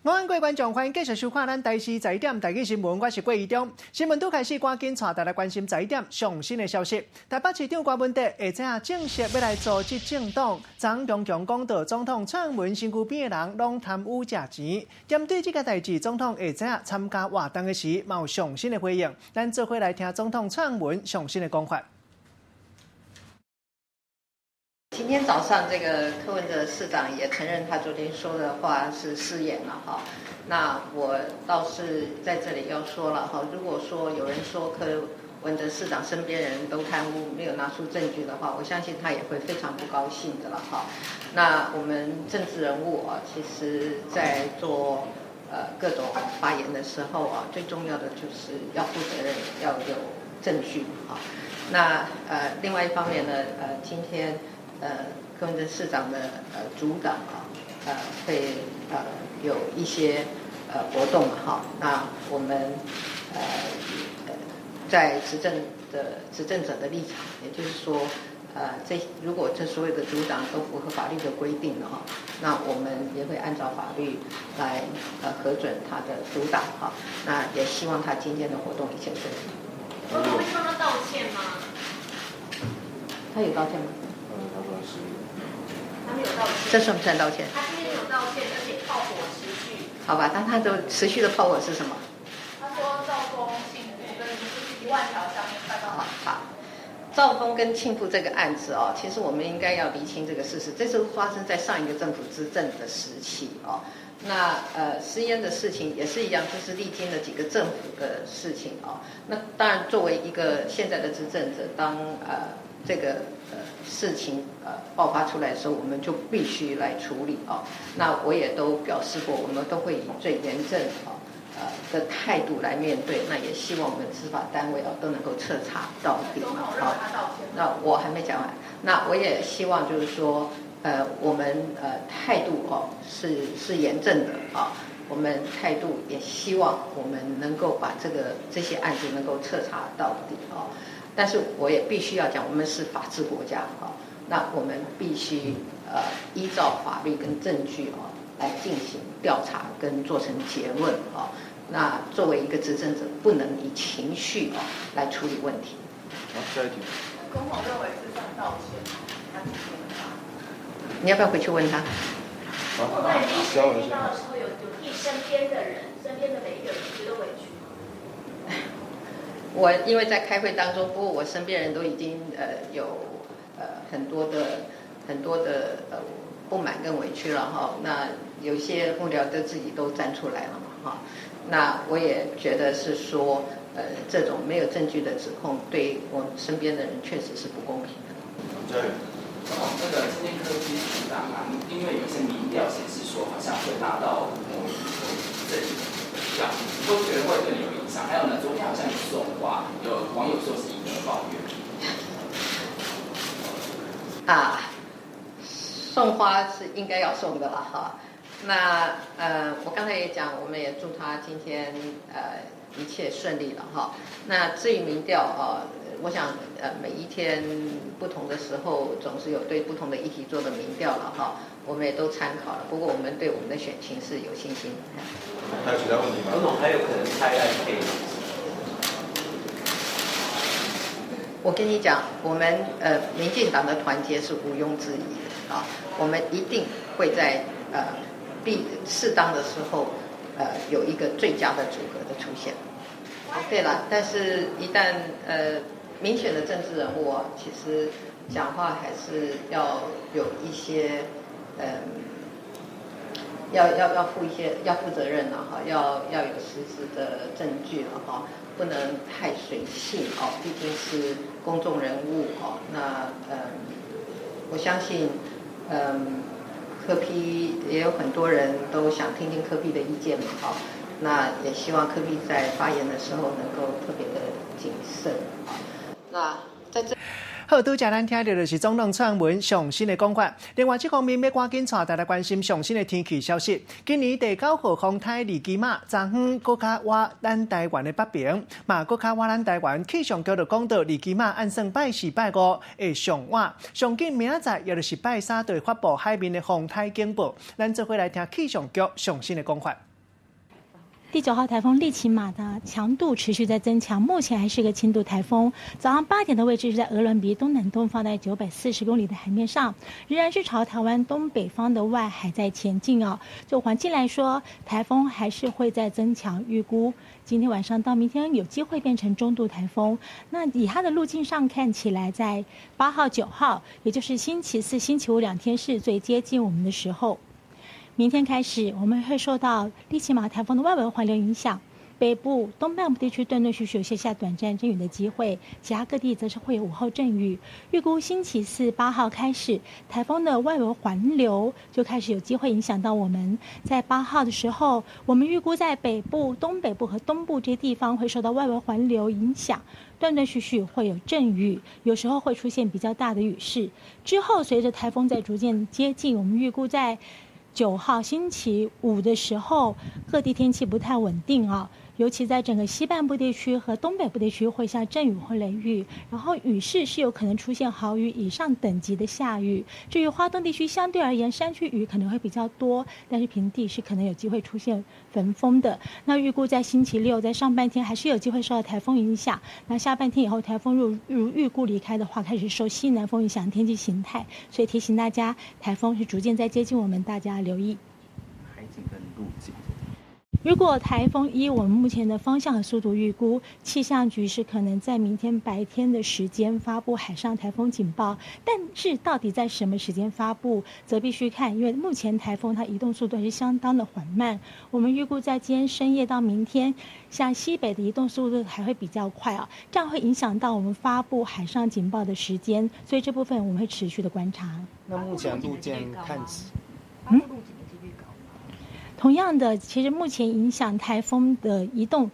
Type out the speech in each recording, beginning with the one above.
晚安，各位觀眾，歡迎繼續收看咱台視十一點台語新聞，我是郭怡中。新聞拄開始，趕緊帶大家關心十一點上新的消息。台北市長柯文哲下晝正式欲來組織政黨，張強強講到總統蔡英文身軀邊的人攏貪污食錢。針對這個代誌，總統下晝參加活動的時，嘛有上新的回應。咱做伙來聽總統蔡英文上新的講法。今天早上，這個柯文哲市長也承認他昨天說的話是失言了哈。那我倒是在這裡要說了哈，如果說有人說柯文哲市長身邊人都貪污，沒有拿出證據的話，我相信他也會非常不高興的了哈。那我們政治人物啊，其實在做各種發言的時候啊，最重要的就是要負責任，要有證據啊。那另外一方面呢，今天柯文哲市長的組黨啊，會有一些活動哈。那我們在執政者的立場，也就是說，如果這所有的組黨都符合法律的規定的哈，那我們也會按照法律來核准他的組黨哈。那也希望他今天的活動一切順利。總統會向他道歉嗎？他有道歉嗎？他沒有道歉。這算不算道歉？他今天有道歉，而且炮火持續。好吧，但他的持續的炮火是什麼？他說兆豐慶富跟1萬條香菸販賣。好，兆豐跟慶富這個案子哦，其實我們應該要釐清這個事實，這是發生在上一個政府執政的時期哦。那私煙的事情也是一樣，這是歷經了幾個政府的事情哦。那當然，作為一個現在的執政者，當這個事情爆發出來的時候，我們就必須來處理哦。那我也都表示過，我們都會以最嚴正的態度來面對。那也希望我們執法單位哦都能夠徹查到底嘛。好，那我還沒講完。那我也希望就是說，我們態度哦是嚴正的啊。我們態度也希望我們能夠把這些案子能夠徹查到底哦。但是我也必須要講，我們是法治國家啊，那我們必須依照法律跟證據哦來進行調查跟做成結論啊。那作為一個執政者，不能以情緒哦來處理問題。好，下一題。總統認為是算道歉，你要不要回去問他？好，那你第一時間聽到的時候，有替身邊的人、身邊的每一個人覺得委屈嗎？我因為在開會當中，不過我身邊人都已經有很多的不滿跟委屈了哈。那有些幕僚都自己都站出來了嘛哈。那我也覺得是說，這種沒有證據的指控，對我身邊的人確實是不公平的。對。哦，那個今天柯 P 組黨啊，因為有些民調顯示說，好像會拿到某一陣營的票，你都覺得會對你有影響？還有呢，昨天好像有送花，有網友說是以德報怨。啊，送花是應該要送的了哈。那我剛才也講，我們也祝他今天一切順利了哈。那至於民調啊，我想每一天不同的時候，總是有對不同的議題做的民調了哈。我們也都參考了，不過我們對我們的選情是有信心。還有其他問題嗎？總統還有可能拆賴配？我跟你講，我們民進黨的團結是毋庸置疑的啊，我們一定會在必適當的時候，有一個最佳的組合的出現。對了，但是一旦民選的政治人物啊，其實講話還是要有一些，要負一些要負責任了哈，要有實質的證據了哈，不能太隨性哦，畢竟是公眾人物哦。那我相信柯 P 也有很多人都想聽聽柯 P 的意見嘛，哈。那也希望柯 P 在發言的時候能夠特別的謹慎。那在這。好，拄才咱聽著就是總統蔡英文上新的講法。另外，這方面欲趕緊帶大家關心上新的天氣消息。今年第九號風颱利奇馬，昨昏閣較倚咱台灣的北邊，嘛閣較倚咱台灣。氣象局就講到，利奇馬按算拜四、拜五會上倚，上緊明仔載，也就是拜三，就會發布海面的風颱警報。咱做伙來聽氣象局上新的講法。第九號颱風利奇馬的強度持續在增強，目前還是個輕度颱風。早上8點的位置是在鵝鑾鼻東南東方，在940公里的海面上，仍然是朝台灣東北方的外海在前進哦。就環境來說，颱風還是會再增強，預估今天晚上到明天有機會變成中度颱風。那以它的路徑上看起來，在8號、9號，也就是星期四、星期五2天是最接近我們的時候。明天開始，我們會受到利奇馬颱風的外圍環流影響，北部、東半部地區斷斷續續有些下短暫陣雨的機會，其他各地則是會有午後陣雨。預估星期四8號開始，颱風的外圍環流就開始有機會影響到我們。在八號的時候，我們預估在北部、東北部和東部這些地方會受到外圍環流影響，斷斷續續會有陣雨，有時候會出現比較大的雨勢。之後隨着颱風在逐漸接近，我們預估在9號星期五的時候，各地天氣不太穩定啊，尤其在整個西半部地區和東北部地區會下陣雨或雷雨，然後雨勢是有可能出現豪雨以上等級的下雨。至於花東地區，相對而言山區雨可能會比較多，但是平地是可能有機會出現焚風的。那預估在星期六在上半天還是有機會受到颱風影響，那下半天以後颱風如預估離開的話，開始受西南風影響天氣形態，所以提醒大家，颱風是逐漸在接近我們，大家留意。海景跟陸景。如果颱風依我們目前的方向和速度預估，氣象局是可能在明天白天的時間發布海上颱風警報，但是到底在什麼時間發布，則必須看，因為目前颱風它移動速度還是相當的緩慢。我們預估在今天深夜到明天，向西北的移動速度還會比較快啊，這樣會影響到我們發布海上警報的時間，所以這部分我們會持續的觀察。那目前路徑看起，嗯。同樣的，其實目前影響颱風的移動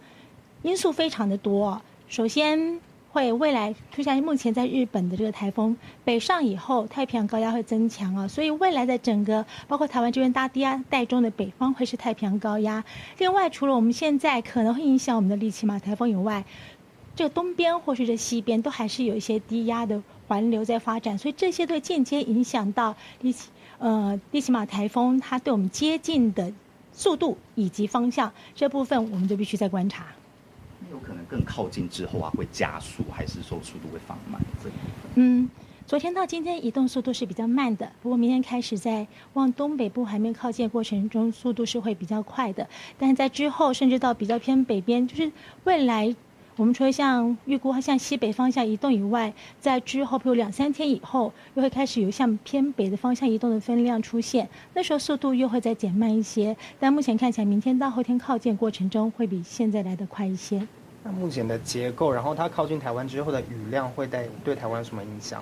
因素非常的多。首先，會未來出現目前在日本的這個颱風北上以後，太平洋高壓會增強啊，所以未來在整個包括台灣這邊大低壓帶中的北方會是太平洋高壓。另外，除了我們現在可能會影響我們的利奇馬颱風以外，這個東邊或是這西邊都還是有一些低壓的環流在發展，所以這些都會間接影響到利奇馬颱風它對我們接近的速度以及方向，這部分我們就必須再觀察。有可能更靠近之後啊，會加速，還是說速度會放慢？這一部分。昨天到今天移動速度是比較慢的，不過明天開始在往東北部海面靠近過程中，速度是會比較快的。但是在之後，甚至到比較偏北邊，就是未來我們除了像預估向西北方向移動以外，在之後，譬如兩三天以後，又會開始有向偏北的方向移動的分量出現，那時候速度又會再減慢一些。但目前看起來，明天到後天靠近過程中，會比現在來得快一些。那目前的結構，然後它靠近台灣之後的雨量會對台灣有什麼影響？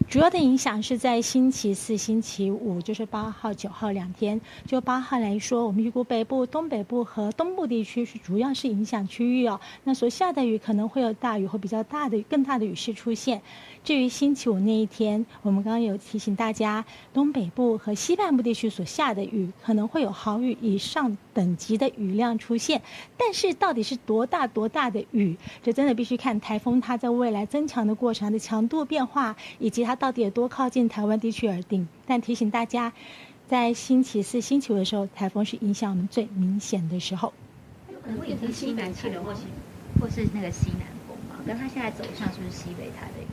主要的影響是在星期四、星期五，就是8號、9號2天。就8號來說，我們預估北部、東北部和東部地區是主要是影響區域哦。那所下的雨可能會有大雨或比較大的、更大的雨勢出現。至於星期五那一天，我們剛剛有提醒大家，東北部和西半部地區所下的雨可能會有豪雨以上等級的雨量出現。但是到底是多大多大的雨，這真的必須看颱風它在未來增強的過程的強度變化，以及它到底有多靠近台灣地區而定。但提醒大家，在星期四、星期五的時候，颱風是影響我們最明顯的時候。有可能會變成西南氣流，或是那個西南風嘛？跟它現在走向是不是西北台的一個？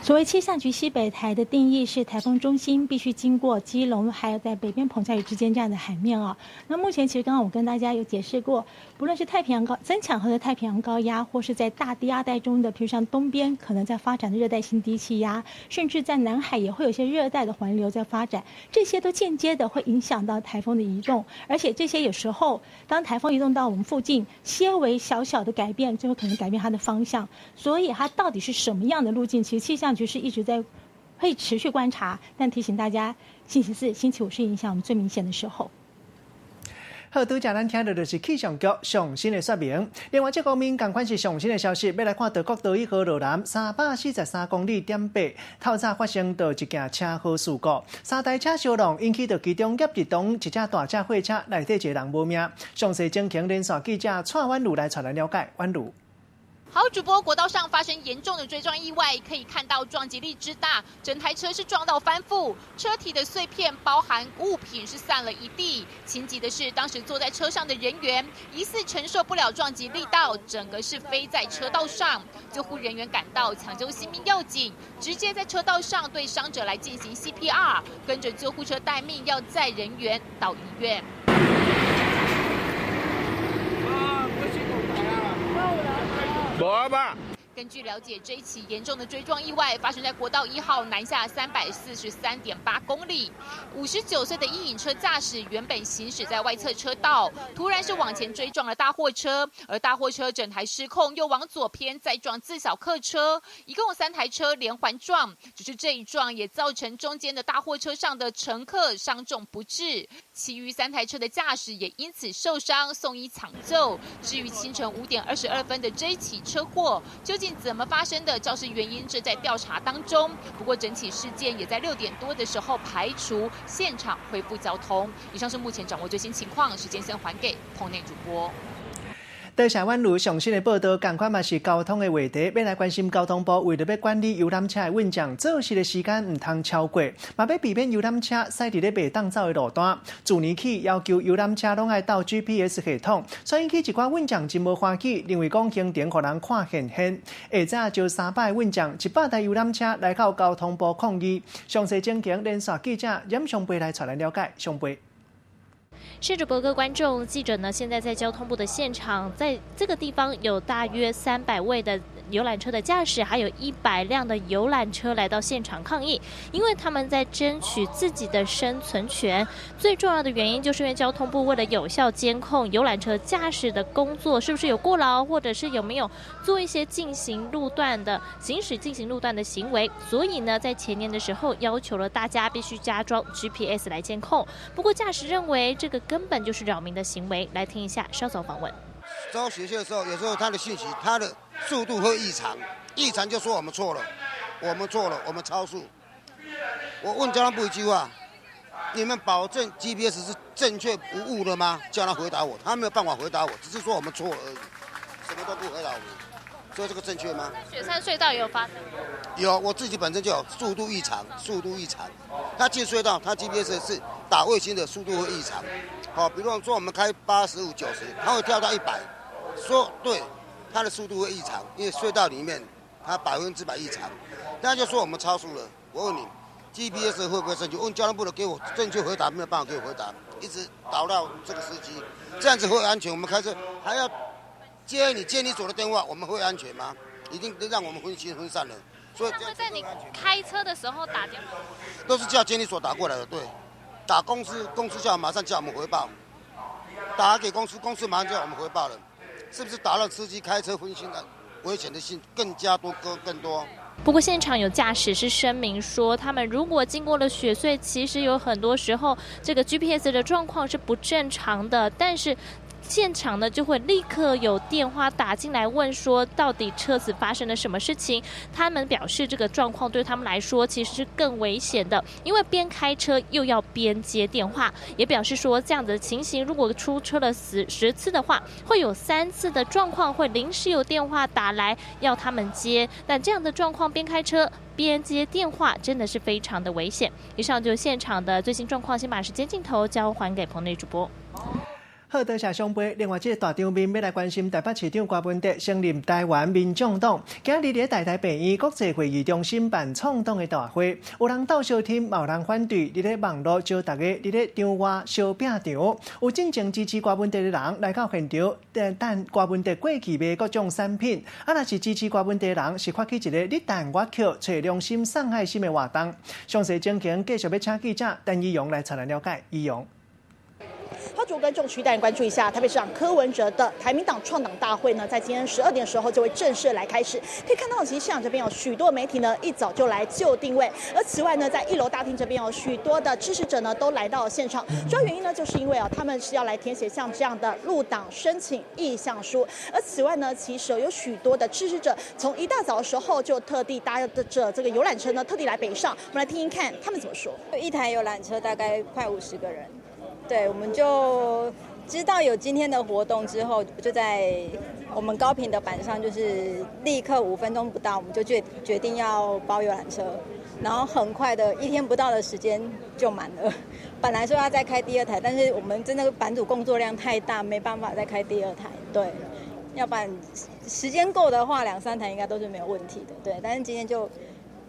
所謂氣象局西北台的定義是，颱風中心必須經過基隆，還有在北邊彭佳嶼之間這樣的海面哦。那目前其實剛剛我跟大家有解釋過，不論是太平洋高增強後的太平洋高壓，或是在大低壓帶中的，譬如像東邊可能在發展的熱帶性低氣壓，甚至在南海也會有些熱帶的環流在發展，這些都間接的會影響到颱風的移動。而且這些有時候當颱風移動到我們附近，些微小小的改變，就會可能改變它的方向。所以它到底是什麼樣的路徑，其實氣象局是一直在會持續觀察，但提醒大家，星期四、星期五是影響我們最明顯的時候。好，拄才咱聽到就是氣象局上新的說明。另外，這方面仝款是上新的消息，欲來看到國道1號羅南343.8公里，透早發生著一件車禍事故，三台車相撞，引起著其中業日東一隻大隻貨車內底一個人無命。詳細情形連線記者蔡婉如來帶咱了解。婉如。好，主播，国道上发生严重的追撞意外，可以看到撞击力之大，整台车是撞到翻覆，车体的碎片包含物品是散了一地。情急的是，当时坐在车上的人员疑似承受不了撞击力道，整个是飞在车道上。救护人员赶到抢救性命要紧，直接在车道上对伤者来进行 CPR，跟着救护车待命，要载人员到医院。根据了解，这一起严重的追撞意外发生在国道1号南下343.8公里。59岁的阴影车驾驶原本行驶在外侧车道，突然是往前追撞了大货车，而大货车整台失控，又往左偏再撞自小客车，一共3台车连环撞。只是这一撞也造成中间的大货车上的乘客伤重不治，其余3台车的驾驶也因此受伤，送医抢救。至于清晨5点22分的这一起车祸，究竟怎么发生的？肇事原因正在调查当中。不过，整起事件也在6点多的时候排除，现场恢复交通。以上是目前掌握最新情况，时间先还给棚内主播。多谢婉如上新的报道，同款嘛是交通的话题，欲来关心交通部为了欲管理游览车的运将，做事的时间毋通超过，嘛欲避免游览车驶伫咧袂当走的路段。自年起要求游览车拢爱斗 GPS 系统，所以起一寡运将真无欢喜，认为讲行程予人看现现。下早招300个运将，100台游览车来到交通部抗议。详细情形，连线记者严尚培来带咱了解。尚培。是主播各位观众，记者呢现在在交通部的现场，在这个地方有大约300位的游览车的驾驶，还有100辆的游览车来到现场抗议，因为他们在争取自己的生存权。最重要的原因就是因为交通部为了有效监控游览车驾驶的工作是不是有过劳，或者是有没有做一些进行路段的行驶进行路段的行为，所以呢，在前年的时候要求了大家必须加装 GPS 来监控。不过驾驶认为这个根本就是扰民的行为，来听一下稍早访问。走雪线的时候，有时候他的讯息，他的速度会异常，异常就说我们错了，我们错了，我们超速。我问交通部一句话：你们保证 GPS 是正确无误的吗？叫他回答我，他没有办法回答我，只是说我们错了而已，什么都不回答我们。说这个正确吗？雪山隧道也有发生？有，我自己本身就有速度异常，速度异常。他进隧道，他 GPS 是打卫星的速度会异常。好，比如说我们开85、90，他会跳到100，说对，他的速度会异常，因为隧道里面它100%异常。那就说我们超速了。我问你，GPS 会不会正确？问交通部的给我正确回答，没有办法给我回答，一直导到这个司机，这样子会安全？我们开车还要接你接你所的电话，我们会安全吗？一定让我们分心分散了。所以他会在你开车的时候打电话，都是叫监理所打过来的，对，打公司，公司叫马上叫我们回报，打给公司，公司马上叫我们回报了，是不是打到司机开车分心的危险的性更加多，更多？不过现场有驾驶是声明说，他们如果经过了雪隧，其实有很多时候这个 GPS 的状况是不正常的，但是现场呢就会立刻有电话打进来问说，到底车子发生了什么事情？他们表示这个状况对他们来说其实是更危险的，因为边开车又要边接电话。也表示说，这样子的情形如果出车了10次的话，会有3次的状况会临时有电话打来要他们接，但这样的状况边开车边接电话真的是非常的危险。以上就是现场的最新状况，先把时间镜头交还给棚内主播。好，多谢上辈。另外，这个大场面欲来关心台北市长柯文哲成立台湾民众党，今日伫台大病院国际会议中心办创党的大会，有人斗相挺，嘛有人反对。伫咧网路招大家伫咧场外相拼场，有真正支持柯文哲的人来到现场，等柯文哲过去卖各种产品。啊，若是支持柯文哲的人，是发起一个你弹我扣，揣良心送爱心的活动。详细情形，继续欲请记者陈怡蓉来带咱了解。怡蓉。好，主观众区带关注一下，台北市长柯文哲的台民党创党大会呢，在今天12点的时候就会正式来开始。可以看到，其实现场这边有许多媒体呢，一早就来就定位。而此外呢，在1楼大厅这边有许多的支持者呢，都来到了现场。主要原因呢，就是因为啊，他们是要来填写像这样的入党申请意向书。而此外呢，其实有许多的支持者从一大早的时候就特地搭着这个游览车呢，特地来北上。我们来听听看他们怎么说。一台游览车大概快50个人。对，我们就知道有今天的活动之后，就在我們高屏的板上就是立刻5分鐘不到，我們就決定要包遊覽車，然後很快的一天不到的時間就滿了。本來說要再開第二台，但是我們真的版主工作量太大，沒辦法再開第二台。對，要不然時間夠的話，兩三台應該都是沒有問題的。對，但是今天就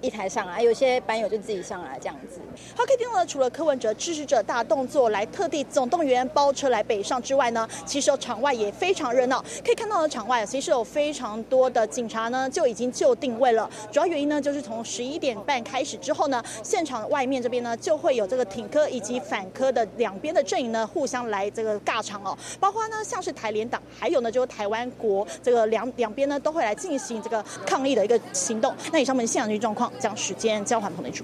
一台上來，有些版友就自己上來這樣子。好，可以聽到呢，除了柯文哲支持者大動作來特地總動員包車來北上之外呢，其實場外也非常熱鬧。可以看到的場外其實有非常多的警察呢就已經就定位了。主要原因呢就是從11點半開始之後呢，現場外面這邊呢就會有這個挺柯以及反柯的兩邊的陣營呢互相來這個尬場哦。包括呢像是台聯黨，還有呢就是台灣國這個兩邊呢都會來進行這個抗議的一個行動。那以上我們現場狀況。將時間交還彭內主。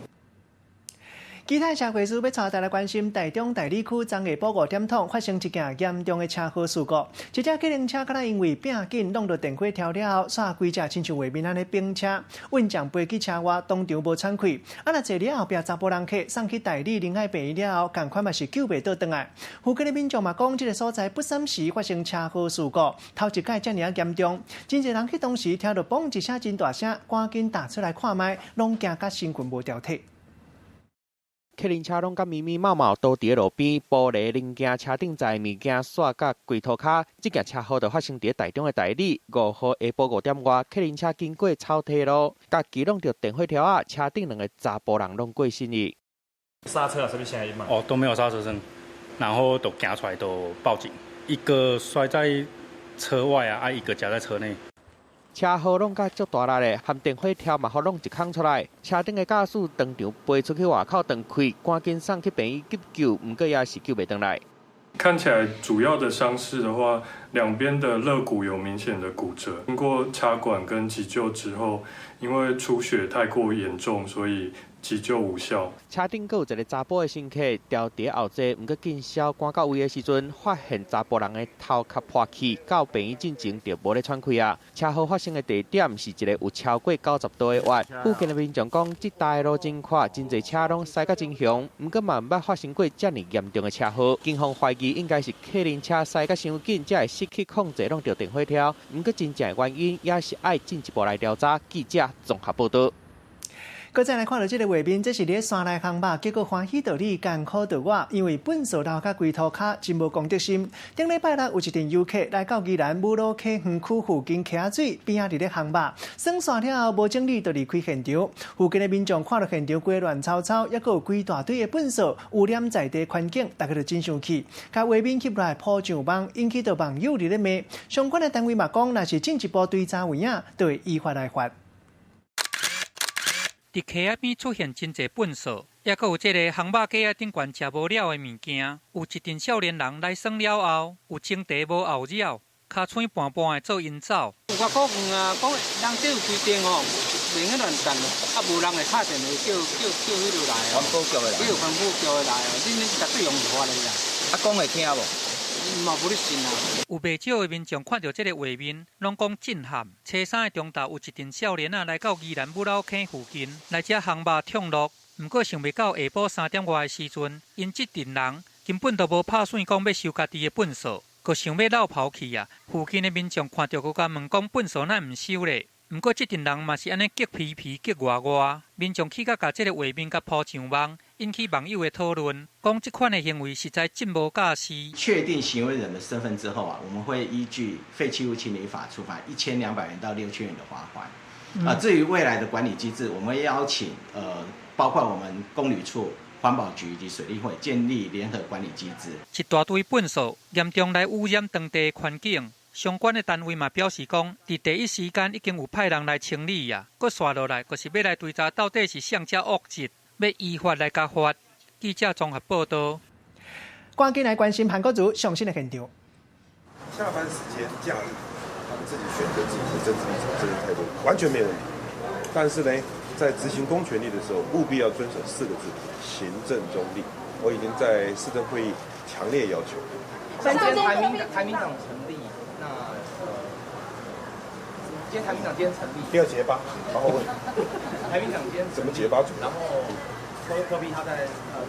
其他社會事欲帶大家關心，台中大里區昨下晡5點通發生一件嚴重的車禍事故，一隻計程車敢若因為拚緊挵著電火條了後，煞規隻親像畫面按呢冰車，運將飛去車外，當場無喘氣。啊，若坐佇後壁查埔人客送去大里仁愛病院了後，仝款嘛是救袂倒轉來。附近的民眾嘛講，這个所在不三時發生車禍事故，頭一擺遮爾仔嚴重，真濟人彼當時聽著嘣一聲真大聲，趕緊踏出來看覓，攏驚甲神魂無條體。客運車攏佮密密麻麻倒佇路邊，玻璃零件、車頂載物件煞佮規塗跤。這件車禍就發生佇台中的大里5號下晡5點外，客運車經過草堤路，共擊挵著電火柱仔，車頂兩个查埔人攏過身去。剎車啊，啥物聲音嘛？哦，都沒有剎車聲，然後都行出來都報警，一個摔在車外啊，啊一個夾在車內。車禍挵甲足大力的，含電火柱嘛，予挵一空出來。車頂的駕駛當場飛出去外口斷氣，趕緊送去病院急救，毋過也是救袂轉來。看起來主要的傷勢的話，兩邊的肋骨有明顯的骨折。經過插管跟急救之後，因為出血太過嚴重，所以急救無效。車頂閣有一个查埔的乘客牢佇後座，毋過緊燒趕到位的時陣，發現查埔人的頭殼破去，到病院進前就無咧喘氣啊。車禍發生的地點是一个有超過90度的彎。附近的民眾講，這帶路真闊，真濟車攏駛甲真兇，毋過嘛毋捌發生過遮爾嚴重的車禍。警方懷疑應該是客運車駛甲傷緊，才會失去控制，挵著電火柱。毋過真正的原因也是愛進一步來調查。記者綜合報道。閣再來看著這个畫面，這是佇咧山內烘肉，結果歡喜著你，艱苦著我，因為糞埽流甲規塗跤，真無公德心。頂禮拜六有一陣遊客來到宜蘭武魯溪園區附近溪仔水邊仔佇咧烘肉，耍煞了後無整理就離開現場。附近的民眾看著現場規亂糟糟，猶閣有規大堆的糞埽污染在地環境，大家就真生氣。共畫面翕落來鋪上網，引起著網友佇咧罵。相關的單位嘛講，若是進一步追查有影，就會依法來罰。佇溪仔邊出現真濟糞埽，猶閣有這个烘肉架仔頂懸食無了的物件。有一陣少年人來耍了後，有前蹄無後爪，尻川盤盤的做𪜶走。有較過遠啊，講人這有規定吼，袂用亂擲，啊無人會敲電話叫彼落來哦。環保局的來。彼個環保局的來哦，恁絕對用罰的啦。啊，講會聽無？嘛無咧信啊。有袂少的民眾看著這个畫面，攏講震撼。初三的中晝，有一陣少年仔來到宜蘭武魯坑附近來遮烘肉暢樂，毋過想袂到下晡3點外的時陣，𪜶這陣人根本就無拍算講欲收家己的糞埽，閣想欲落跑去啊！附近的民眾看著閣共問講糞埽哪毋收咧？毋過這陣人嘛是按呢激皮皮激外外，民眾氣甲共這个畫面共鋪上網，引起網友的討論，講這款的行為實在真無教示。確定行為人的身份之後啊，我們會依據廢棄物清理法處罰1200元到6000元的罰款。啊，至於未來的管理機制，我們會邀請包括我們公旅處、環保局以及水利會建立聯合管理機制。一大堆糞埽嚴重來污染當地環境。相關的單位嘛表示講，佇第一時間已經有派人來清理啊，閣紲落來，就是欲來追查到底是啥遮惡質，欲依法來共罰。記者綜合報道。趕緊來關心韓國瑜上新的現場。下班時間、假日，他們自己選擇自己的政治立場、政治態度，完全沒有問題。但是呢，在執行公權力的時候，務必要遵守四個字：行政中立。我已經在市政會議強烈要求。今天台民黨成立，那今天台民黨今天成立，不要結巴，好好問。台民黨今天怎麼結巴主？然後柯 P 他在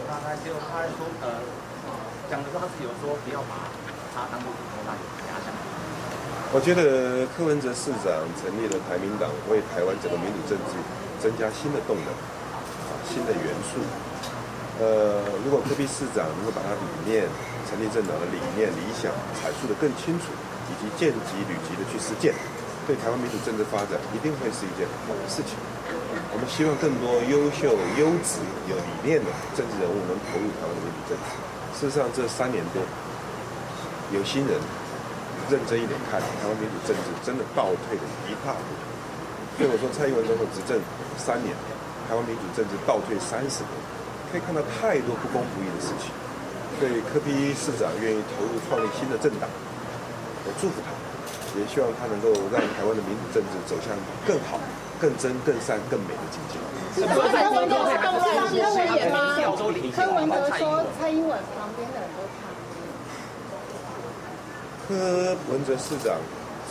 他他就他在說講的時候，他是有說不要把他當做主攻，那有假想。我覺得柯文哲市長成立了台民黨，為台灣整個民主政治增加新的動能、新的元素。如果柯 P 市長能夠把他理念、成立政黨的理念、理想闡述得更清楚，以及見機履機的去實踐，對台灣民主政治發展一定會是一件好的事情。我們希望更多優秀、優質、有理念的政治人物能投入台灣的民主政治。事實上，這3年多，有心人認真一點看，台灣民主政治真的倒退了一塌糊塗。所以我說，蔡英文總統執政3年，台灣民主政治倒退30年，可以看到太多不公不義的事情。所以柯 P 市長願意投入創立新的政黨，我祝福他，也希望他能夠讓台灣的民主政治走向更好、更真、更善、更美的境界。柯文哲嗎？柯文哲說蔡英文旁邊的人都貪污。柯文哲市長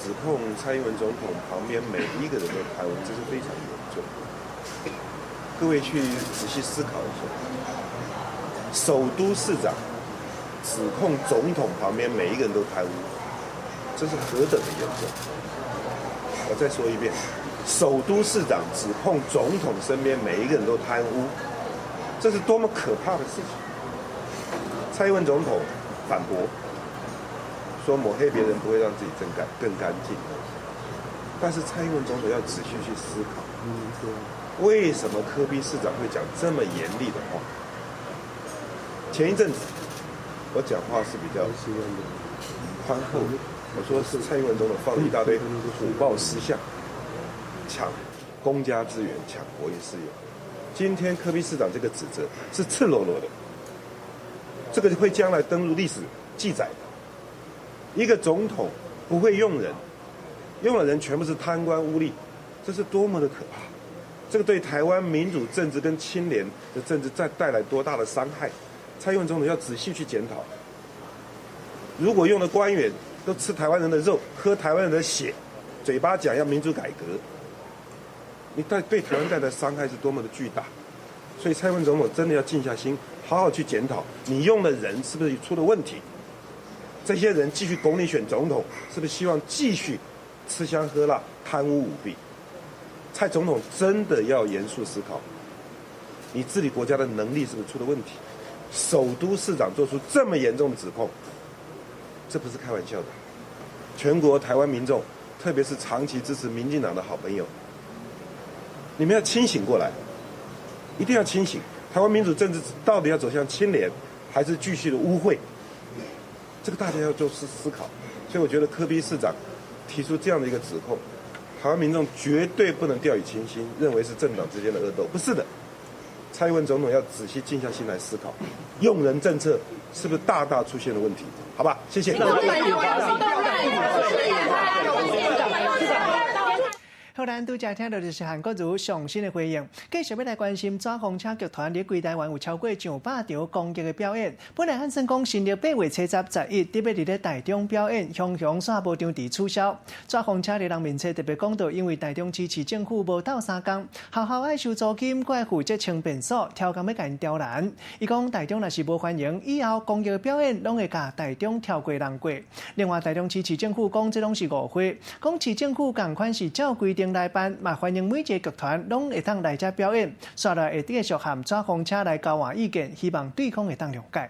指控蔡英文總統旁邊每一個人都貪污，這是非常嚴重。各位去仔細思考一下，首都市長指控總統旁邊每一個人都貪污，這是何等的嚴重！我再說一遍，首都市長指控總統身邊每一個人都貪污，這是多麼可怕的事情！蔡英文總統反駁說抹黑別人不會讓自己更乾淨，但是蔡英文總統要仔細去思考，為什麼柯 P 市長會講這麼嚴厲的話？前一陣子我講話是比較寬厚的，我說是蔡英文總統放了一大堆虎豹獅象，搶公家資源，搶國營事業。今天柯 P 市長這個指責是赤裸裸的，這個會將來登入歷史記載的。一個總統不會用人，用的人全部是貪官污吏，這是多麼的可怕！這個對台灣民主政治跟清廉的政治再帶來多大的傷害？蔡英文總統要仔細去檢討。如果用的官員都吃台灣人的肉，喝台灣人的血，嘴巴講要民主改革，你對台灣帶來的傷害是多麼的巨大！所以蔡英文總統真的要靜下心，好好去檢討，你用的人是不是出了問題？這些人繼續拱你選總統，是不是希望繼續吃香喝辣、貪污舞弊？蔡總統真的要嚴肅思考，你治理國家的能力是不是出了問題？首都市長做出這麼嚴重的指控，這不是開玩笑的。全國台灣民眾，特別是長期支持民進黨的好朋友，你們要清醒過來，一定要清醒。台灣民主政治到底要走向清廉，還是繼續的污穢？這個大家要做思考。所以我覺得柯 P 市長提出這樣的一個指控，台灣民眾絕對不能掉以輕心，認為是政黨之間的惡鬥，不是的。蔡英文總統要仔細靜下心來思考，用人政策是不是大大出現了問題？好吧，謝謝。好，咱拄才聽到就是韓國瑜上新的回應，繼續欲來關心紙風車劇團佇規台灣有超過上百場公益的表演。本來按算講新曆8月70、11，特別佇咧台中表演，雄雄煞無場地取消。紙風車的人面冊特別講到，因為台中市市政府無鬥相共，學校愛收租金，閣愛負責清便所，刁工欲共𪜶刁難。伊講台中若是無歡迎，以後公益表演攏會共台中跳過人過。另外，台中市市政府講這攏是誤會，講市政府仝款是照規定來辦，嘛歡迎每一個劇團攏會當來遮表演。煞來會繼續和紙風車來交換意見，希望對方會當諒解。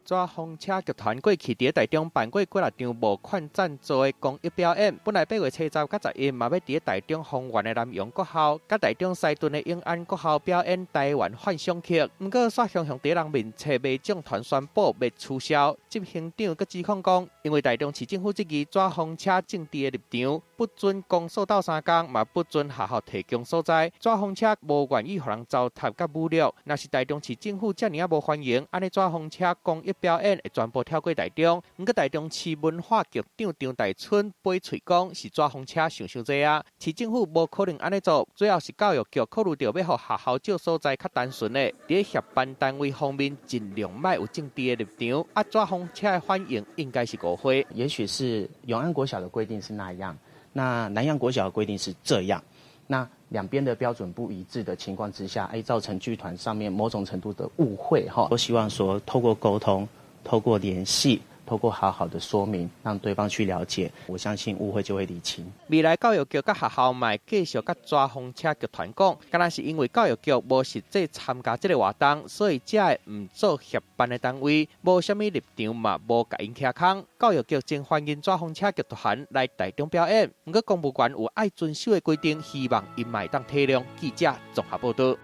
紙風車劇團過去佇台中辦過幾若場募款贊助的公益表演，本來8月70佮11嘛欲佇台中豐原的南陽國校，佮台中西屯的永安國校表演台灣幻想曲，毋過煞雄雄佇人面冊馬眾團宣布欲取消。執行長閣指控講，因為台中市政府質疑紙風車政治的立場，不准公所鬥相共，嘛不准學校提供所在，紙風車無願意予人糟蹋佮侮辱。若是台中市政府遮爾仔無歡迎，按呢紙風車公益表演會全部跳過台中，毋過台中市文化局長張大春掰喙講是紙風車想傷濟啊，市政府無可能按呢做，主要是教育局考慮著欲予學校借所在較單純的，佇協辦單位方面盡量莫有政治的立場，啊紙風車的反應應該是誤會。也許是永安國小的規定是那樣，那南陽國小的規定是這樣，那兩邊的標準不一致的情況之下，造成劇團上面某種程度的誤會哈。都希望說透過溝通、透過聯繫、透過好好的說明，讓對方去了解，我相信誤會就會釐清。未來教育局佮學校嘛會繼續佮紙風車劇團講，敢若是因為教育局無實際參加這个活動，所以才會毋做協辦的單位，無啥物立場嘛，無共𪜶徛空。教育局真歡迎紙風車劇團來台中表演，毋過公務員有愛遵守的規定，希望𪜶嘛會當體諒。記者綜合報道。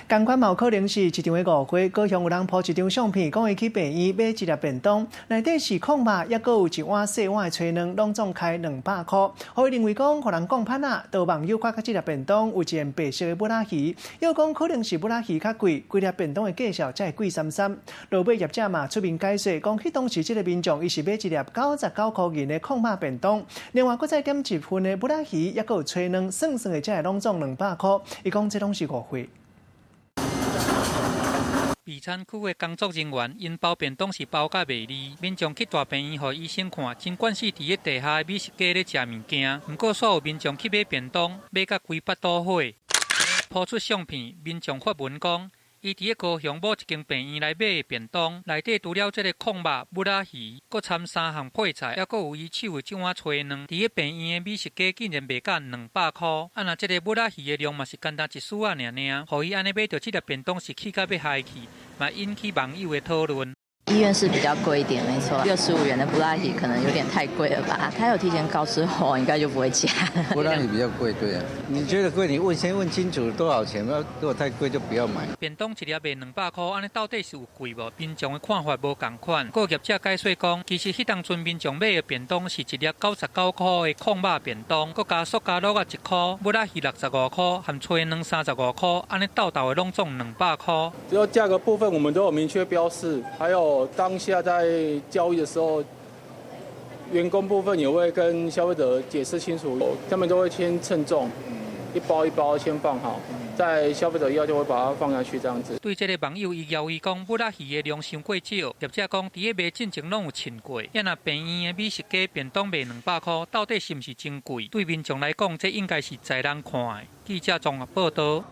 仝款嘛有可能是一場的誤會，高雄有人 po 一張相片，講伊去病院買一粒便當，內底是炕肉，抑閣有一碗細碗的炊卵，攏總開200箍。予伊認為講，予人講歹啊，就網友看到這粒便當有一件白色的舞仔魚，又講可能是舞仔魚較貴，規粒便當的價數才會貴參參。落尾業者嘛出面解釋，講彼當時這个民眾伊是買一粒99箍銀的炕肉便當，另外閣再點一份的舞仔魚，抑閣有炊卵，算算的才會攏總200箍。伊講這攏是誤會。備餐區的工作人員，𪜶包便當是包甲袂離，民眾去大病院予醫生看，真慣勢佇咧地下美食街咧食物件。毋過煞有民眾去買便當，買甲規腹肚火。鋪出相片，民眾發文講，伊佇咧高雄某一間病院來買的便當，內底除了這个炕肉、舞仔魚，閣摻三項配菜，抑閣有伊手的這碗炊卵。佇咧病院的美食街竟然賣甲200箍，啊若這个舞仔魚的量嘛是干焦一絲仔爾爾，予伊按呢買著這粒便當是氣甲欲害去，嘛引起網友的討論。醫院是比較貴一點，沒錯，65元的布拉魚可能有點太貴了吧？他有提前告知我，應該就不會加。布拉魚比較貴，對啊。你覺得貴，你問先問清楚多少錢，如果太貴就不要買。便當一粒賣200箍，按呢到底是有貴無？民眾的看法無仝款。閣業者解說講，其實彼當陣民眾買的便當是一粒99箍的炕肉便當，閣加塑膠橐仔1箍，舞仔魚65箍，含炊卵35箍，按呢鬥鬥的攏總200箍。只要價格部分，我們都有明確標示，還有當下在交易的時候，員工部分也會跟消費者解釋清楚，他們都會先稱重，一包一包先放好，在消費者要就會把它放下去，這樣子。對這个網友，伊枵伊講舞仔魚的量傷過少，業者講佇咧賣進前攏有稱過。啊若病院的美食街便當賣200箍，到底是毋是真貴？對民眾來講，這應該是在人看的。記者綜合報道。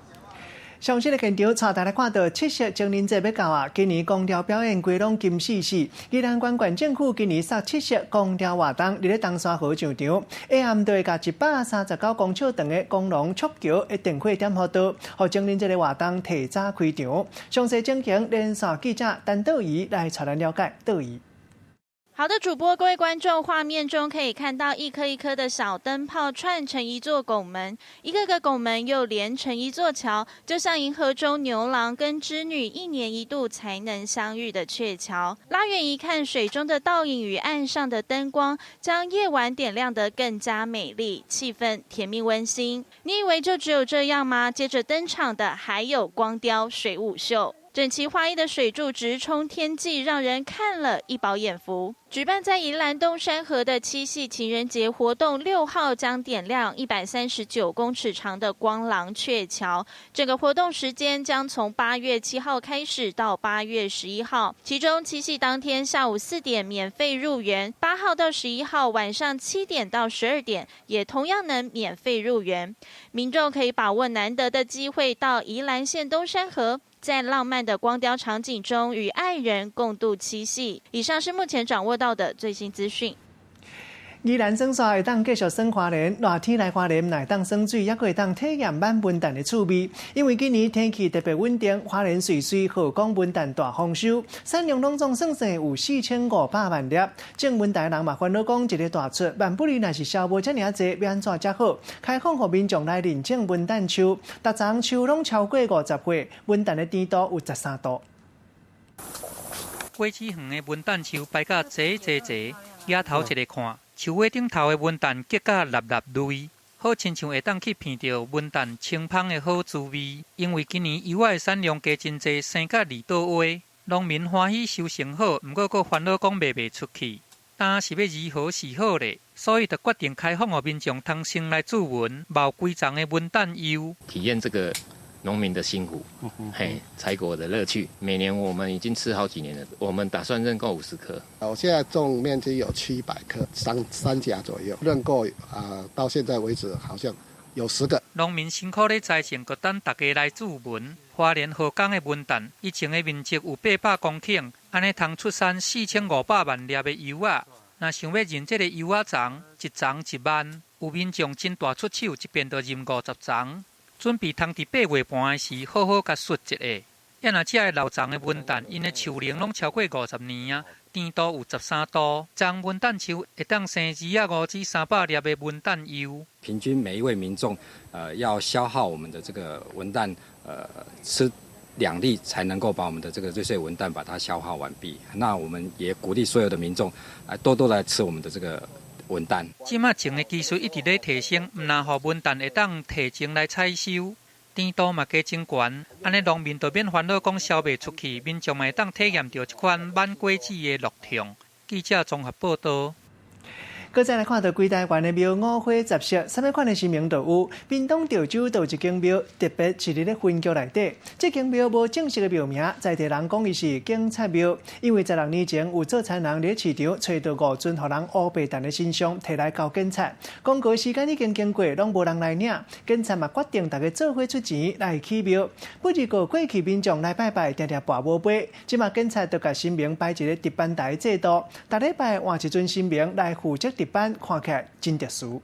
上新的現場，帶大家看到七夕情人節欲到啊！今年光雕表演規攏金絲絲。宜蘭縣縣政府今年殺七夕光雕活動，佇咧冬山河上場，下暗就會共139公尺長的光廊觸橋的電火點予著，予情人節的活動提早開場。詳細情形，連線記者陳道儀來帶咱了解。道儀。好的，主播，各位觀眾，畫面中可以看到一顆一顆的小燈泡串成一座拱門，一個個拱門又連成一座橋，就像銀河中牛郎跟織女一年一度才能相遇的鵲橋。拉遠一看，水中的倒影與岸上的燈光，將夜晚點亮得更加美麗，氣氛甜蜜溫馨。你以為就只有這樣嗎？接着登場的還有光雕水舞秀。整齊劃一的水柱直衝天際，讓人看了一飽眼福。舉辦在宜蘭冬山河的七夕情人節活動，6號將點亮139公尺長的光廊鵲橋。整個活動時間將從8月7號開始到8月11號，其中七夕當天下午4點免費入園，8號到11號晚上7點到12點也同樣能免費入園。民眾可以把握難得的機會到宜蘭縣冬山河，在浪漫的光雕場景中與愛人共度七夕。以上是目前掌握到的最新資訊。宜蘭耍沙會當繼續耍花蓮，熱天來花蓮，會當耍水，抑閣會當體驗挽文旦的趣味。因為今年天氣特別穩定，花蓮瑞穗荷廣文旦大豐收，產量攏總算算有4500萬粒。種文旦的人嘛煩惱講，一个大出萬不利若是銷無遮爾濟，欲按怎才好？開放予民眾來認種文旦樹，逐叢樹攏超過50歲，文旦的甜度有13度。果子園的文旦樹排甲齊齊齊，舉頭一个看。樹尾頂頭的文旦結甲粒粒綠，好親像會當去聞著文旦清芳的好滋味。因為今年柚仔的產量加真濟，生甲二倒位，農民歡喜收成好，毋過閣煩惱講賣袂出去，當是欲如何是好咧？所以就決定開放予民眾通先來注文，冒幾叢的文旦柚。體驗這個農民的辛苦，嘿，採果的樂趣。每年我們已經吃好幾年了，我們打算認購50棵。我現在種面積有700棵，三三甲左右。認購啊，到現在為止好像有10個。農民辛苦咧栽種，閣等大家來注文。花蓮荷港的文旦，伊種的面積有800公頃，按按呢通出產4500萬粒的柚仔。若想欲認這个柚仔欉，一欉1萬。有民眾真大出手，一遍就認50欉，準備通佇8月半的時好好共媠一下。猶若這个老欉的文旦，𪜶的樹齡攏超過50年啊，甜度有13度。欉文旦樹會當生25至300粒的文旦柚。平均每一位民眾，要消耗我們的這個文旦，吃2粒才能夠把我們的這個瑞穗文旦把它消耗完畢。那我們也鼓勵所有的民眾，來多多來吃我們的這個文旦。這馬種的技術一直咧提升，毋但予文旦會當提前來採收，甜度嘛加真懸。按呢農民就免煩惱講銷袂出去，民眾嘛會當體驗著這款挽果子的樂痛。記者綜合報導。閣再來看著規台灣的廟五花雜色，啥物款的神明都有。屏東潮州就有一間廟，特別是佇咧分局內底。這間廟無正式的廟名，在地人講伊是警察廟，因為16年前有做田人佇咧市場揣著五尊予人烏白陳的神像，提來交警察。公告時間已經經過，攏無人來領。警察嘛決定逐家做伙出錢來起廟。不過過去民眾來拜拜，定定跋無杯。這馬警察就共神明擺一个值班台制度，逐禮拜換一尊神明來負責值班，看起來真特殊。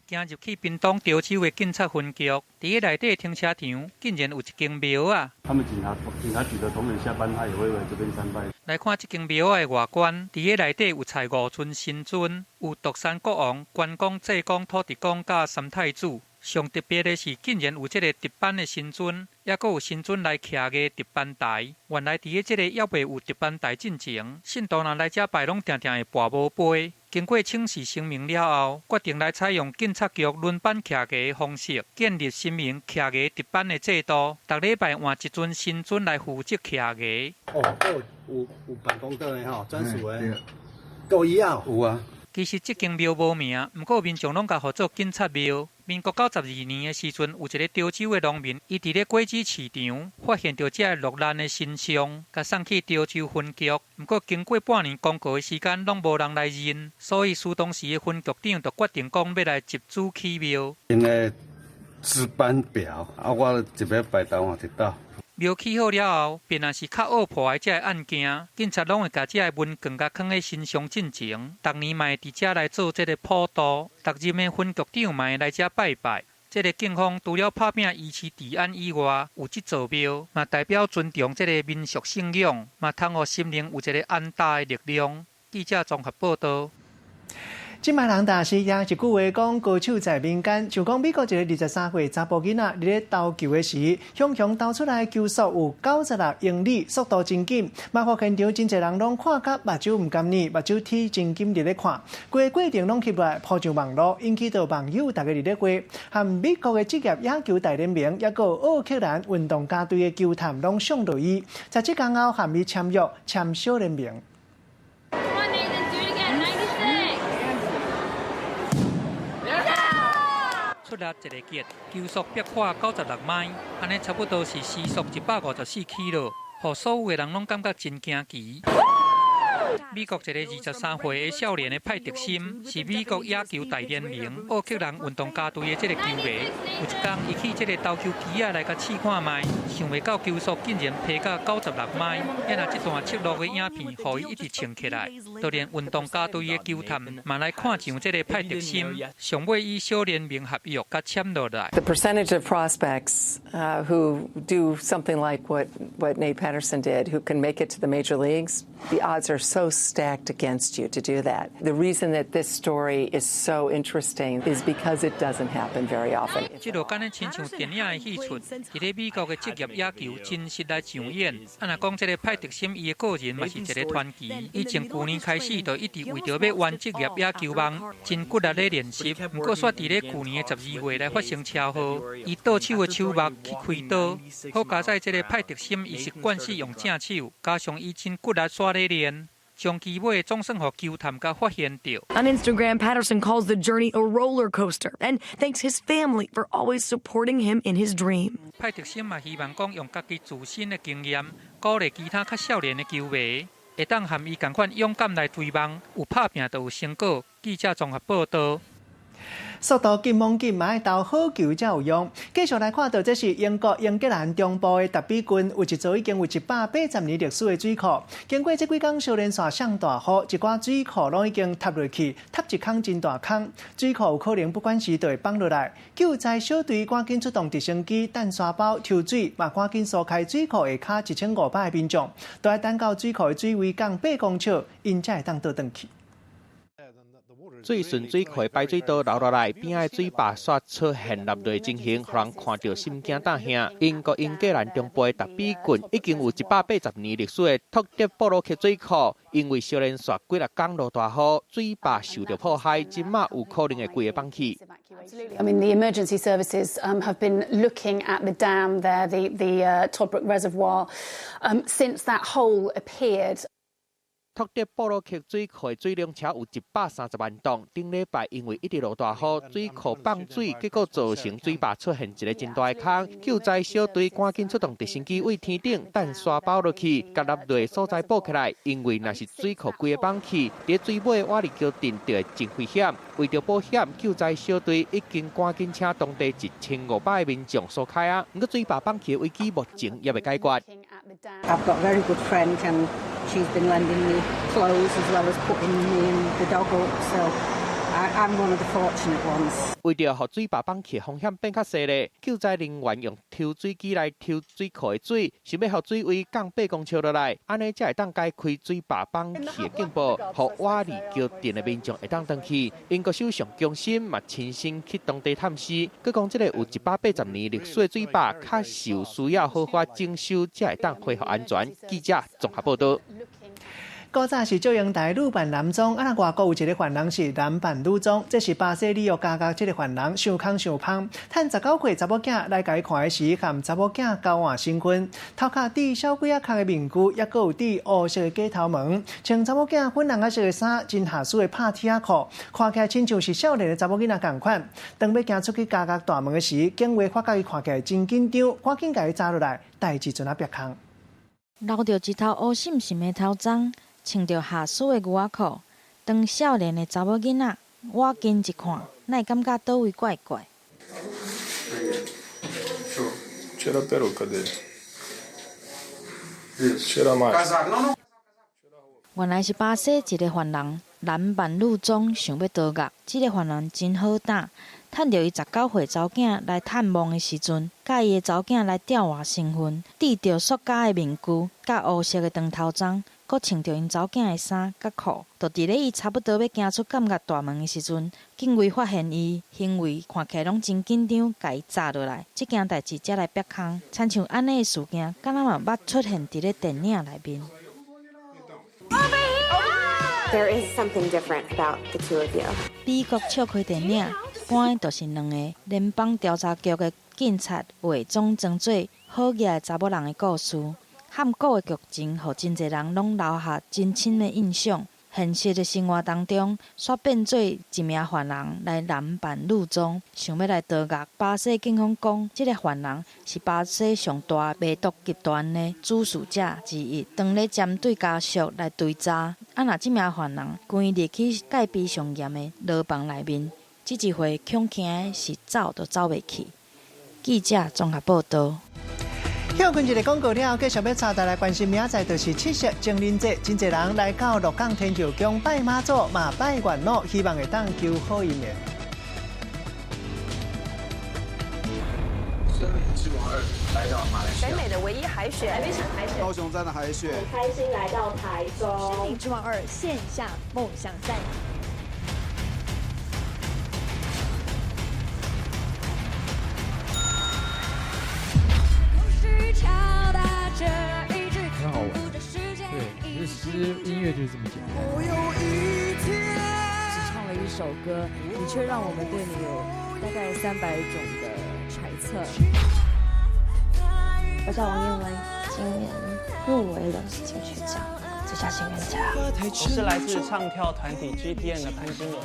行入去屏東潮州的警察分局，佇咧內底停車場，竟然有一間廟仔。他們警察局的同仁下班，他也會來這邊參拜。來看這間廟仔的外觀，佇咧內底有採五尊神尊，有獨山國王、關公、濟公、土地公佮三太子。上特別的是，竟然有這个值班的神尊，猶閣有神尊來徛个值班台。原來佇咧這个猶未有值班台進前，信徒若來遮拜，攏定定會跋無杯。經過請示神明了後，決定來採用警察局輪班徛更的方式，建立神明徛更值班的制度。逐禮拜換一尊神尊來負責徛更。哦，有辦公桌的吼，專屬的，夠椅仔有啊。其實這間廟無名，毋過民眾攏共號做警察廟。民國92年的時陣，有一个潮州的農民，伊佇咧果子市場發現著這个落難的神像，共送去潮州分局。毋過經過半年公告的時間，攏無人來認，所以當時的分局長就決定講欲來集資起廟。𪜶的值班表，啊，我一禮拜頭換一道。廟起好了後，便若是較惡破的這个案件，警察攏會共這个文卷共囥佇神像進前，逐年嘛會佇遮來做這个普渡，逐任的分局長嘛會來遮拜拜。這个警方除了拍拚維持治安以外，有這座廟，嘛代表尊重這个民俗信仰，嘛通予心靈有一个安踏的力量。記者綜合報導。這擺人若是聽一句話講，高手在民間。像講美國一个23歲查埔囡仔，佇咧投球的時，雄雄投出來球速有96英里，速度真緊。嘛，發現場真濟人攏看甲目睭毋甘呢，目睭鐵真緊佇咧看。規个過程攏翕落來，鋪上網路，引起著網友逐家佇咧話。和美國的職業野球大聯盟，猶閣有奧克蘭運動家隊的球探攏相著伊，在這工後和伊簽約，簽小聯盟。 Come on, Nathan, do it again. 96. 出力一个擊，球速逼破96邁，按呢差不多是時速154 kilo，予所有的人攏感覺真驚奇。美國一个23歲的少年的派特森，是美國野球大聯盟奧克蘭運動家隊的這个球迷。有一天，伊去這个投球機仔來共試看覓，想袂到球速竟然提到96邁，猶若這段測錄的影片，予伊一直穿起來。就連運動家隊的球探嘛來看上這个派特森，上尾以小聯盟合約共簽落來。 The percentage of prospects who do something like what Nate Patterson did, who can make it to the major leagues, the odds are so stacked against you to do that. The reason that this story is so interesting is because it doesn't happen very often. 這落敢若親像電影的戲出，佇咧美國的職業野球真實來上演。啊，若講這个派特森，伊的個人嘛是一个傳奇。伊從舊年開始就一直為著欲圓職業野球夢，真骨力咧練習。毋過，煞佇咧舊年的12月來發生車禍，伊倒手的手肉去開刀。好佳哉，這个派特森伊習慣使用正手，加上伊真骨力煞咧練。長期尾總算予球探共發現著。 On Instagram, Patterson calls the journey a roller coaster and thanks his family for always supporting him in his dream. 派特森嘛希望講用家己自身的經驗，鼓勵其他較少年的球迷，會當和伊仝款勇敢來追夢，有拍拚就有成果。記者綜合報導。速度緊猛緊，嘛愛投好球才有用。繼續來看到，這是英國英格蘭中部的達比郡，有一座已經有180年歷史的水庫。經過這幾工小連續上大雨，一寡水庫攏已經塌落去，塌一空真大空。水庫有可能不管時就會崩落來。救災小隊趕緊出動直升機、彈沙包抽水，嘛趕緊疏開水庫下跤1500个民眾，都愛等到水庫的水位降8公尺，𪜶才會當倒轉去。水順水庫排水道流落來，邊仔水壩煞出現塌落情形，予人看著心驚膽嚇。英國英格蘭中部的達比郡已經有180年歷史的托德布魯克水庫，因為小連續幾若工落大雨，水壩受著破壞，這馬有可能會規个崩去。 I mean, the emergency services have been looking at the dam there, the Toddbrook Reservoir, since that hole appeared. 托德布魯克水庫的水量超有130萬噸。頂禮拜因為一直落大雨，水庫放水，結果造成水壩出現一个真大的空。救災小隊趕緊出動直升機對天頂彈沙包落去，共塌落所在補起來。因為若是水庫規个崩去，佇水尾瓦礫橋鎮就會真危險。為著保險，救災小隊已經趕緊請當地1500个民眾疏開啊。毋過水壩崩去的危機目前猶未解決。 I've got a very good friend and she's been lending me clothes as well as putting me and the dog up, so I'm one of the fortunate ones. 為著予水壩崩去風險變較細咧，救災人員用抽水機來抽水庫的水，想欲予水位降8公尺落來，按呢才會當解開水壩崩去的警報，予瓦礫橋鎮的民眾會當轉去。英國首相強森嘛親身去當地探視，閣講這个有180年歷史的水壩，確實有需要好好整修，才會當恢復安全。記者綜合報導。古早是祝英台女扮男裝，啊，外國有一个犯人是男扮女裝，這是巴西里約加國這个犯人，傷空傷芳，趁19歲查某囝來共伊看的時，和查某囝交換身份，頭殼戴小鬼仔殼的面具，抑閣有戴烏色的假頭毛，穿查某囝粉紅仔色的衫，真下水的拍鐵仔褲，看起來親像是少年的查某囡仔仝款。當欲行出去監獄大門的時，警衛發覺伊看起來真緊張，趕緊共伊抓落來，代誌陣仔煏空。留著一頭烏滲滲的頭鬃。穿著下水的牛仔褲，當少年的查某囡仔，倚近一看，哪會感覺佗位怪怪？ Včera peruka de. Včera majka. 原來是巴西一个犯人男扮女裝，想欲逃獄。這个犯人真好膽，趁著伊19歲查某囝來探望的時陣，佮伊的查某囝來調換身份，戴著塑膠的面具，佮烏色的長頭鬃。閣穿著𪜶查某囝的衫佮褲，就佇咧伊差不多欲行出監獄大門的時陣，警衛發現伊行為看起來攏真緊張，共伊抓落來。這件代誌才來煏空，親像按呢的事件，敢若嘛捌出現佇咧電影內面。 There is something different about the two of you. 美國笑虧電影，搬的就是兩个聯邦調查局的警察偽裝裝做好額的查某人的故事。譀古的劇情，予真濟人攏留下真深的印象。現實的生活當中，煞變做一名犯人來男扮女裝，想欲來逃獄。巴西警方講，這个犯人是巴西上大賣毒集團的主使者之一。當咧針對家屬來追查，啊，若這名犯人關入去戒備上嚴的牢房內面，這一回恐驚的是走都走袂去。記者綜合報導。歇睏一个廣告了後，繼續欲帶大家來關心，明仔載就是七夕情人節，真濟人來到鹿港天后宮拜媽祖，嘛拜月老，希望會當求好姻緣。森林之王二來到馬來西亞，北美的唯一海選，台北場海選，高雄站的海選，很開心來到台中。森林之王二線下夢想賽。很好玩，對，其實音樂就是這麼簡單。只唱了一首歌，你卻讓我們對你有大概300種的揣測。我叫王彥文，今年入圍了金曲獎最佳新人獎。我是來自唱跳團體 GTM 的潘金倫，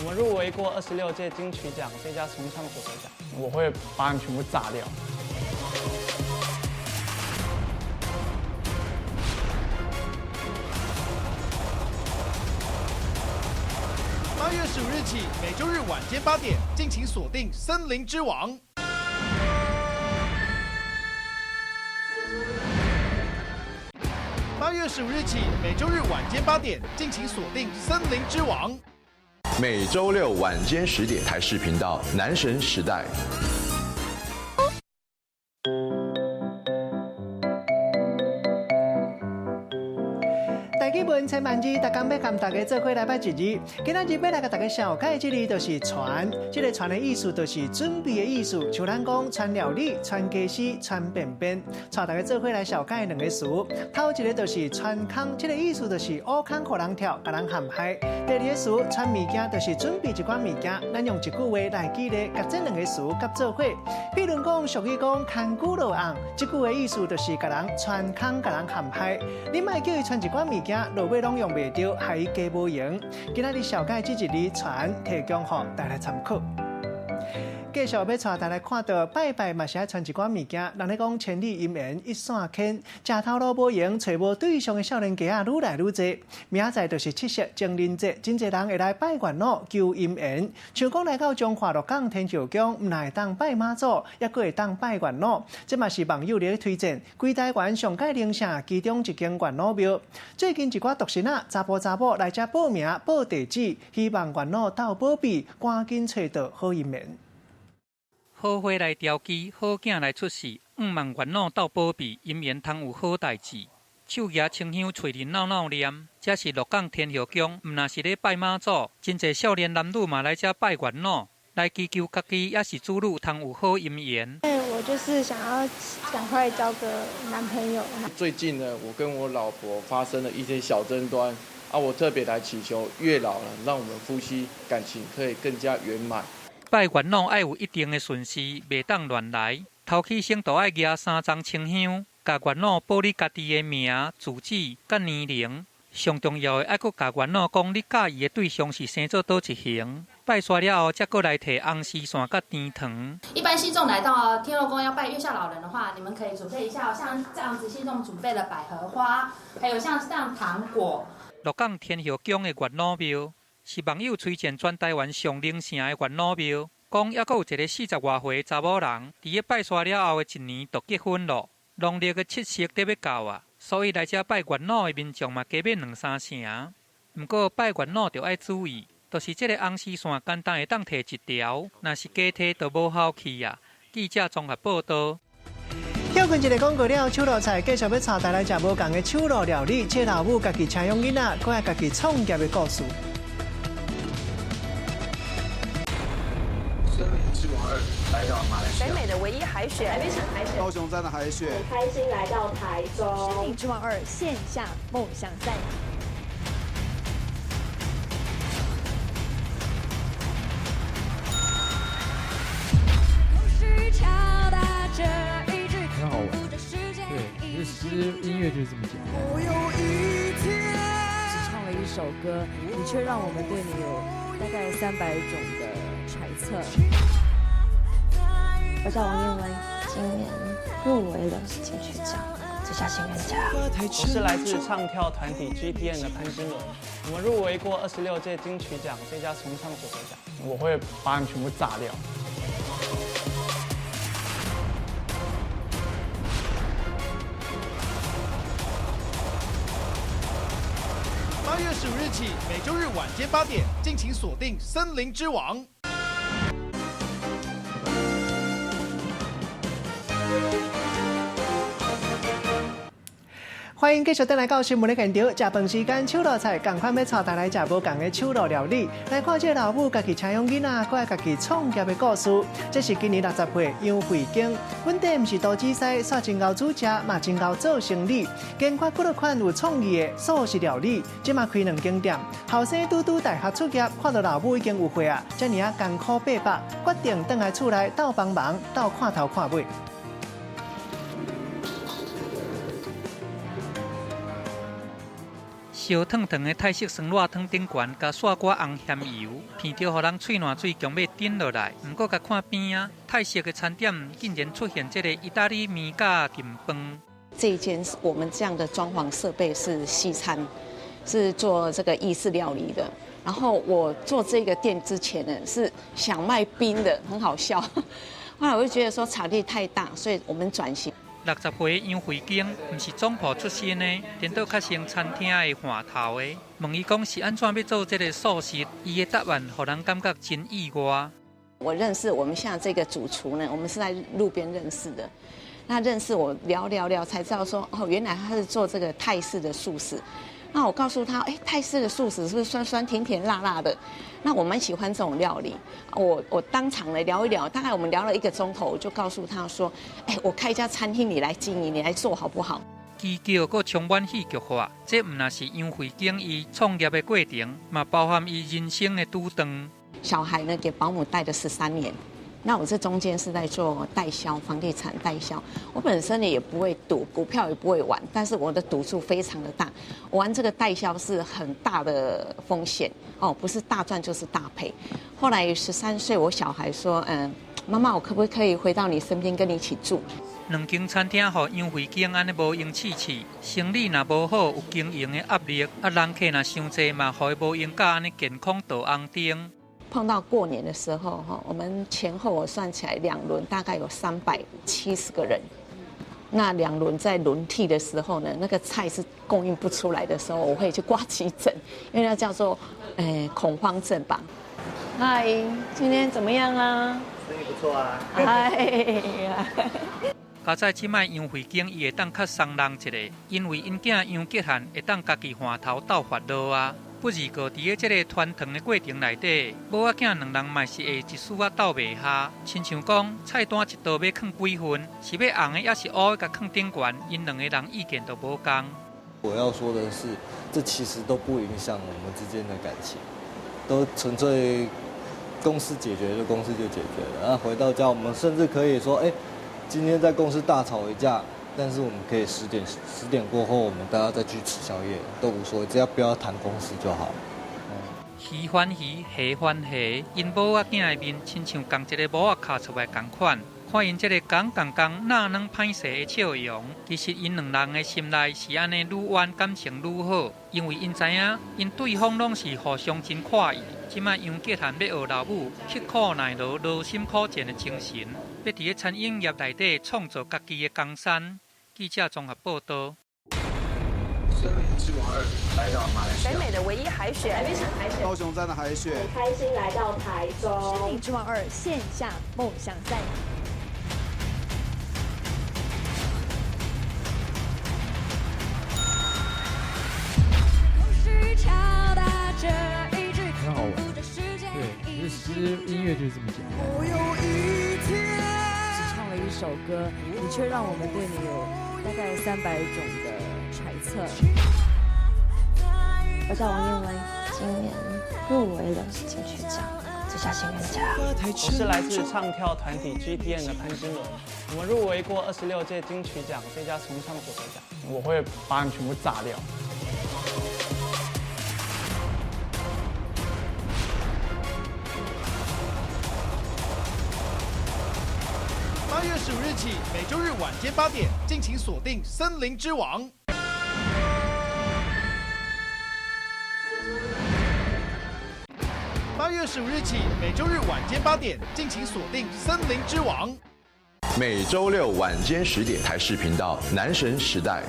我們入圍過26屆金曲獎最佳重唱組合獎。我會把你全部炸掉。8月15日起，每周日晚間8點，敬請鎖定《森林之王》。8月15日起，每周日晚間8點，敬請鎖定《森林之王》。每周六晚間10點，台視頻道《男神時代》。台語文千萬字，逐工欲共大家做伙來捌一字。今仔日欲來共大家紹介這字就是傳，這个傳的意思就是準備的意思。像咱講傳料理、傳家私、傳便便，帶大家做伙來紹介兩个詞。頭一个就是傳空，這个意思就是挖空予人跳，共人陷害。第二个詞傳物件，就是準備一寡物件。咱用一句話來記咧，共這兩个詞佮做伙。比如講俗語講牽牛落甕，這句話意思就是共人傳空，共人陷害。你莫叫伊傳一寡物件，落尾攏用袂著，害伊加無閒。今仔日紹介這一字傳，提供予大家參考。繼續欲帶大家看到拜拜嘛是愛傳一寡物件。人咧講千里姻緣一線牽，食頭路無閒，揣無對象的少年家仔愈來愈濟。明仔載就是七夕情人節，真濟人會來拜月老求姻緣。像講來到彰化鹿港天后宮，毋但會當拜媽祖，猶閣會當拜月老。這嘛是網友咧推薦，規台灣上蓋靈聖其中一間月老廟。最近一寡獨身仔查埔查某來遮報名報地址，希望月老鬥保庇，趕緊揣到好姻緣。好花來調枝，好囝來出世，向望月老鬥保庇，姻緣通有好代誌。手舉清香，喙裡耨耨念，這是鹿港天后宮，毋但是咧拜媽祖，真濟少年男女嘛來遮拜月老，來祈求家己抑是子女通有好姻緣。我就是想要趕快交個男朋友。最近呢，我跟我老婆發生了一些小爭端，啊，我特別來祈求月老呢，讓我們夫妻感情可以更加圓滿。拜月老愛有一定的順序，袂當亂來。頭起先都愛舉3張清香，共月老報你家己的名、住址、佮年齡。上重要的愛閣共月老講，你佮意的對象是生做佗一型。拜煞了後，才閣來提紅絲線佮甜糖。一般信眾來到天后宮要拜月下老人的話，你們可以準備一下，像這樣子，信眾準備了百合花，還有像這樣糖果。鹿港天后宮的月老廟是網友推薦全台灣上靈聖的月老廟，講猶閣有一个40外歲的查某人，佇咧拜煞了後的一年就結婚咯。農曆的七夕得欲到啊，所以來遮拜月老的民眾嘛加買2、3成。毋過拜月老就愛注意，就是這个紅絲線簡單會當提一條，若是加提就無效去啊。記者綜合報道。歇睏一个廣告了，手路菜繼續欲帶大家來食無仝的手路料理，這老母家己請養囡仔，閣愛家己創業的故事。森林之王2來到馬來西亞，北美的唯一海選，台北場海選，高雄站的海選，很開心來到台中。森林之王2線下夢想賽。很好玩，對，其實音樂就是這麼簡單。只唱了一首歌，你卻讓我們對你有大概300種的揣測。我叫王彥文，今年入圍了金曲獎最佳新人獎。我是來自唱跳團體 GTN 的潘金倫，我們入圍過26屆金曲獎最佳重唱組合獎。我會把你全部炸掉。8月15日起，每周日晚間8點，敬請鎖定《森林之王》。歡迎繼續轉來到新聞的現場。食飯時間，手路菜仝款欲帶大家來食無仝的手路料理。來看這个老母家己請養囡仔，閣愛家己創業的故事。這是今年60歲楊慧娟，本底毋是投資師，煞真𠢕煮食，嘛真𠢕做生理，研發幾多款有創意的素食料理。這馬開2間店，後生拄拄大學畢業，看到老母已經有歲啊，遮爾仔艱苦爬百，決定轉來厝內鬥幫忙，鬥看頭看尾。燒燙燙的泰式酸辣湯頂懸，佮涮鍋紅鹹油，闻著予人喙瀾水強欲頂落來。毋過，共看邊仔，泰式的餐點竟然出現這个義大利麵佮甜飯。這一間我們這樣的裝潢設備是西餐，是做這個意式料理的。然後我做這個店之前呢，是想賣冰的，很好笑。後來我就覺得說場地太大，所以我們轉型。60歲楊惠京，毋是總鋪出身的，顛倒較像餐廳的飯頭的。問伊講是按怎欲做這个素食，伊的答案予人感覺真意外。我認識我們現在這個主廚呢，我們是在路邊認識的。那認識我聊聊聊，才知道說哦，原來他是做這個泰式的素食。那我告訴他，哎，泰式的素食是不是酸酸甜甜辣辣的？那我蠻喜歡這種料理。我當場來聊一聊，大概我們聊了一個鐘頭，我就告訴他說，哎，我開一家餐廳，你來經營，你來做好不好？技巧閣充滿戲劇化，這毋但是楊惠京伊創業的過程，嘛包含伊人生的拄斷。小孩呢，給保姆帶了13年。那我這中間是在做代銷，房地產代銷。我本身呢也不會賭，股票也不會玩，但是我的賭注非常的大。我玩這個代銷是很大的風險哦，不是大賺就是大賠。後來13歲，我小孩說：媽媽，我可不可以回到你身邊跟你一起住？兩間餐廳予楊惠京按呢無閒試試，生理若無好，有經營的壓力，啊人客若傷濟嘛，予伊無閒佮按呢健康導紅燈。碰到過年的時候，哈，我們前後我算起來兩輪大概有370個人。那兩輪在輪替的時候呢，那個菜是供應不出來的時候，我會去掛急診，因為那叫做恐慌症吧。嗨，今天怎麼樣啊？生意不錯啊。哎呀。佳哉這擺楊惠京伊會當較鬆人一下，因為𪜶囝楊杰漢會當家己換頭鬥髮路啊。不而過，佇咧這个傳承的過程內底，某仔囝兩人嘛是會一絲仔鬥袂下。親像講菜單一道欲囥幾份，是欲紅的抑是烏的，共囥頂懸，𪜶兩个人意見都無仝。我要說的是，這其實都不影響我們之間的感情，都純粹公司解決就公司就解決了。然後回到家，我們甚至可以說，哎，今天在公司大吵一架。但是我們可以10點過後，我們大家再去吃宵夜都無所謂，只要不要談公司就好。魚翻魚，蝦翻蝦，𪜶某仔囝的面親像仝一个某仔敲出來仝款。看𪜶這个剛剛剛那軟歹勢的笑容，其實𪜶兩人的心內是按呢愈冤感情愈好，因為𪜶知影𪜶對方攏是互相真看意。這擺楊杰漢欲學老母刻苦耐勞、勞心苦戰的精神，欲佇咧餐飲業內底創造家己的江山。記者綜合報道。森林之王2來到馬來西亞，北美的唯一海選，台北場海選，高雄站的海選，很開心來到台中。森林之王2線下夢想賽。很好玩，對，其實音樂就是這麼簡單。只唱了一首歌，你卻讓我們對你有大概300種的揣測。我叫王燕薇，今年入圍了金曲獎最佳新人獎。我是來自唱跳團體 GTN 的潘金倫，我們入圍過26屆金曲獎最佳重唱組合獎。我會把你全部炸掉。8月15日起，每周日晚間8點，敬請鎖定《森林之王》。8月15日起，每周日晚間8點，敬請鎖定《森林之王》。每周六晚間10點，台視頻道《男神時代》。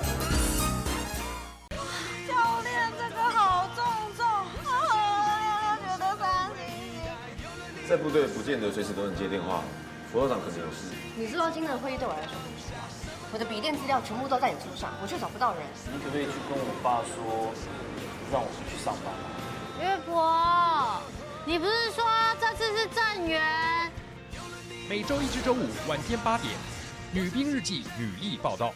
教練，這個好重重，啊，覺得三星星。在部隊不見得隨時都能接電話，副校長可能有事。你知道今天的會議對我來說很重要，我的筆電資料全部都在你桌上，我卻找不到人。你可不可以去跟我爸說，讓我去上班？月婆，你不是說這次是正緣？每周一至周五晚間8點，《女兵日記》女力報道。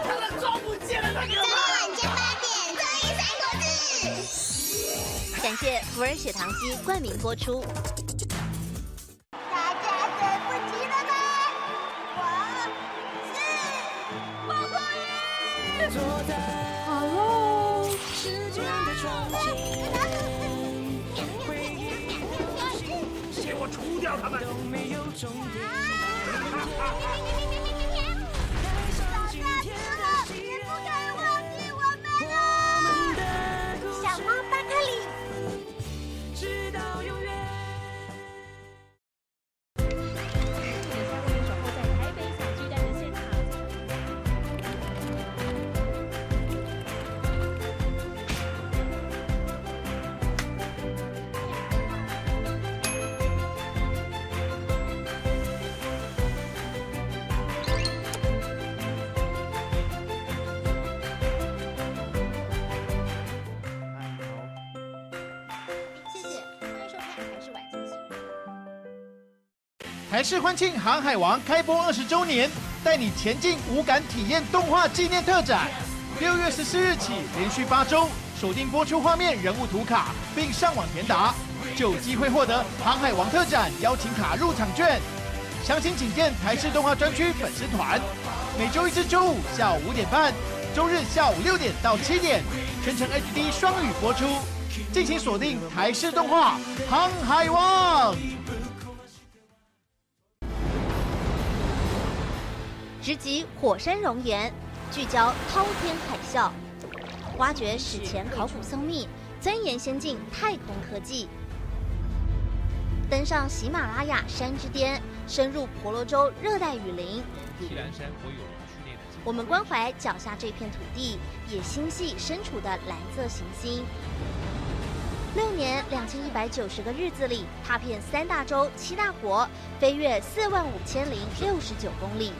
他的妆不見了，他給我。周六晚間8點，綜藝三國志。展開谢福尔血糖机冠名播出。大家等不及了吗？我是黄国瑜。 Hello。给我除掉他们！老大哥了，也不可以忘记我们啊！小猫巴克里。谢谢，欢迎收看台视晚间新闻。台视欢庆《航海王》开播20周年，带你前进五感体验动画纪念特展。6月14日起，连续8周锁定播出画面人物图卡，并上网填答，就有机会获得《航海王》特展邀请卡入场券。详情请见台视动画专区粉丝团。每周一至周五下午5点半，周日下午6点到7点，全程 HD 双语播出。敬请锁定台视动画《航海王》。直击火山熔岩，聚焦滔天海啸，挖掘史前考古僧秘，钻研先进太空科技，登上喜马拉雅山之巅，深入婆罗洲热带雨林。锡兰山国有林区内的我们关怀脚下这片土地，也心系身处的蓝色行星。6年2190个日子里，踏遍三大洲七大国，飞越45,069公里。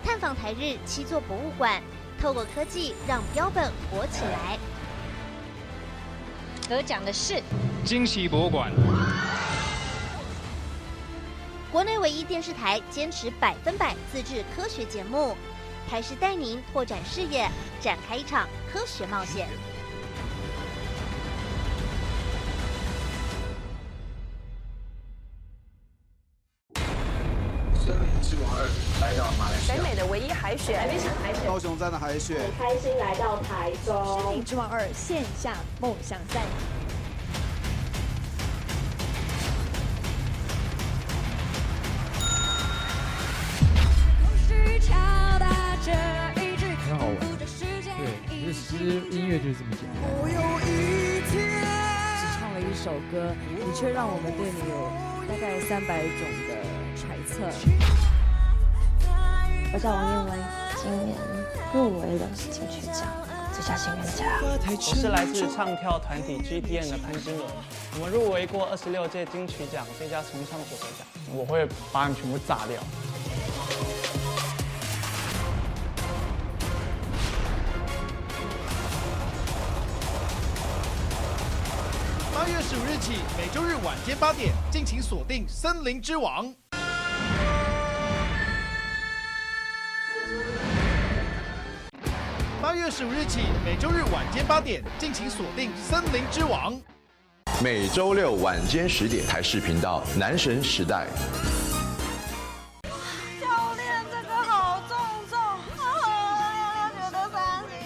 探访台日七座博物馆，透过科技让标本活起来。得奖的是惊喜博物馆。国内唯一电视台坚持100%自制科学节目，台视带您拓展视野，展开一场科学冒险。森林之王二来到马来西亚，北美的唯一海选，海选，高雄站的海选，很开心来到台中。森林之王二线下梦想赛。很好玩，对，其实音乐就是这么简单。只唱了一首歌，你却让我们对你有大概300种的揣测。我叫王彦威，今年入围了金曲奖最佳新人奖。我是来自唱跳团体 GTM 的潘金伦，我们入围过26届金曲奖最佳重唱组合奖。我会把你全部炸掉。8月15日起，每周日晚间8点，敬请锁定《森林之王》。8月15日起，每周日晚间8点，敬请锁定《森林之王》。每周六晚间10点，台视频道《男神时代》。教练，这个好重重，啊，觉得伤心。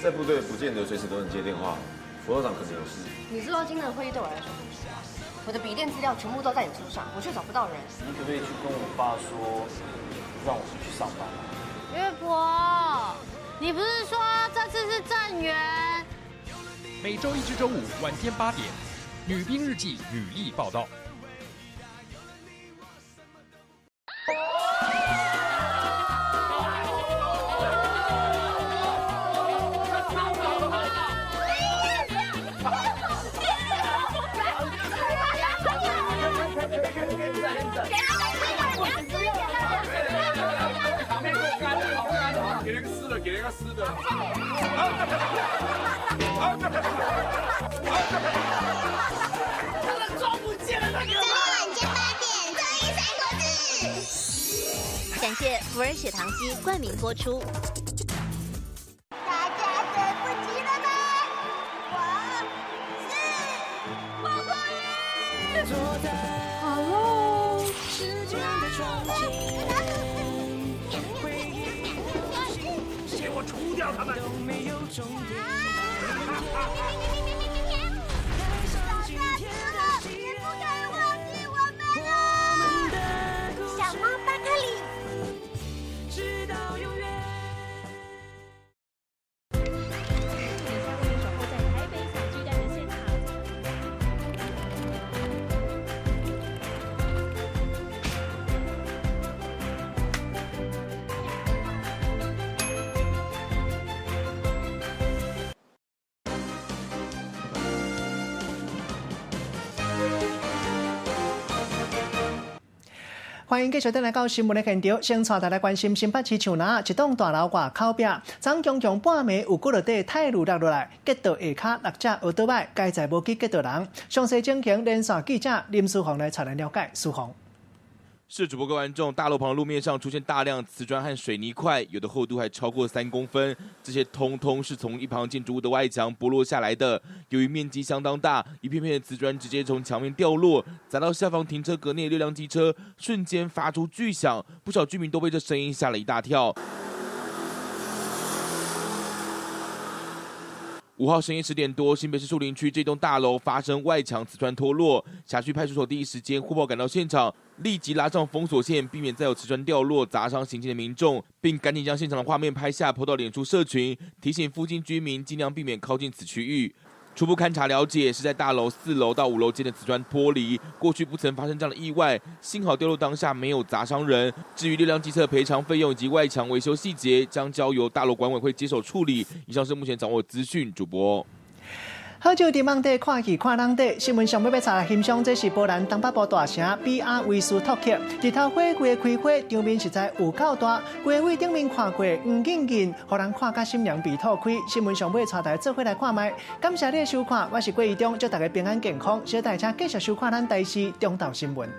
在部队不见得随时都能接电话，副校长可能有事。你知道今天的会议对我来说很重要，我的笔电资料全部都在你车上，我却找不到人。你可不可以去跟我爸说，让我去上班？月婆，你不是说这次是正缘？每周一至周五晚间8点，《女兵日记》女力报道。给那个湿的，给那个湿的。他的装不见了，那个。晚间8点，综艺三国志。感谢福尔血糖机冠名播出。大家等不及了吗？我是给我除掉他们！小猫巴克里。欢迎继续转来到新闻的现场，先带大家关心新北市树林一栋大楼外口壁，昨强强半暝有几落块泰铝落落来，结到下跤6只奥多摆，佳哉无去结到人。详细情形连线记者林书宏来带咱了解。书宏。是主播各位观众，大楼旁的路面上出现大量瓷砖和水泥块，有的厚度还超过3公分，这些通通是从一旁建筑物的外墙剥落下来的。由于面积相当大，一片片的瓷砖直接从墙面掉落，砸到下方停车格内6辆机车，瞬间发出巨响，不少居民都被这声音吓了一大跳。5号深夜10点多，新北市树林区这栋大楼发生外墙瓷砖脱落，辖区派出所第一时间获报赶到现场，立即拉上封锁线，避免再有瓷砖掉落砸伤行进的民众，并赶紧将现场的画面拍下，po到脸书社群，提醒附近居民尽量避免靠近此区域。初步勘查了解，是在大楼4楼到5楼间的瓷砖剥离，过去不曾发生这样的意外，幸好掉落当下没有砸伤人。至于6辆机车赔偿费用以及外墙维修细节，将交由大楼管委会接手处理。以上是目前掌握资讯，主播。好久伫网底看戏看人底，新闻上要查来欣赏，这是波兰东北部大城比亚维斯托克，日头火规个开花，场面实在有够大，规位顶面看过黄金金，予人看甲心凉鼻吐开。新闻上尾带大家做伙来看觅，感谢你的收看，我是郭怡中，祝大家平安健康，小大家继续收看咱台视中昼新闻。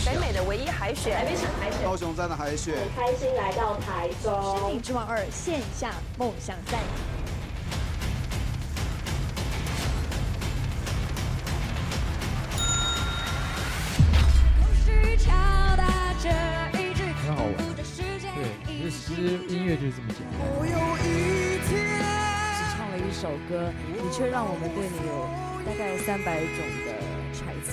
北美的唯一海选，台北省海选，高雄站的海选，很开心来到台中。生命之王2线下梦想赛。很好玩，对，其实音乐就是这么简单。只唱了一首歌，你却让我们对你有大概300种的揣测。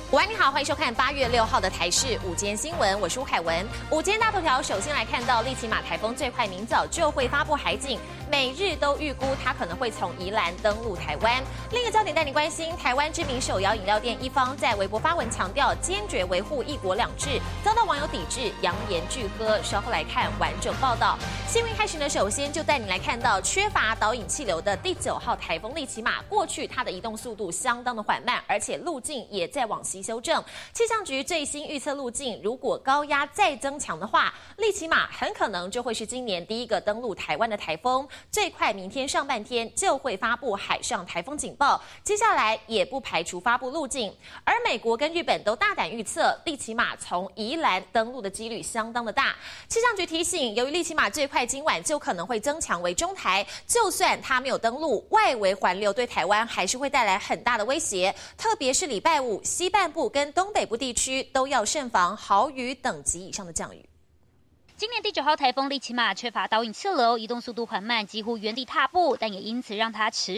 午安，你好，欢迎收看8月6号的台视午间新闻，我是吴凯文。午间大头条，首先来看到利奇马台风最快明早就会发布海警，每日都预估它可能会从宜兰登陆台湾。另一个焦点带你关心，台湾知名手摇饮料店一方在微博发文强调坚决维护一国两制，遭到网友抵制，扬言拒喝。稍后来看完整报道。新闻开始呢，首先就带你来看到缺乏导引气流的第9号台风利奇马，过去它的移动速度相当的缓慢，而且路径也在往西修正。气象局最新预测路径，如果高压再增强的话，利奇马很可能就会是今年第一个登陆台湾的台风，最快明天上半天就会发布海上台风警报。接下来也不排除发布路径。而美国跟日本都大胆预测，利奇马从宜兰登陆的几率相当的大。气象局提醒，由于利奇马最快今晚就可能会增强为中台，就算它没有登陆，外围环流对台湾还是会带来很大的威胁，特别是礼拜五西半部跟东北部地区都要慎防豪雨等级以上的降雨。今年第9号台风利奇马缺乏导引气流，移动速度缓慢，几乎原地踏步，但也因此让它持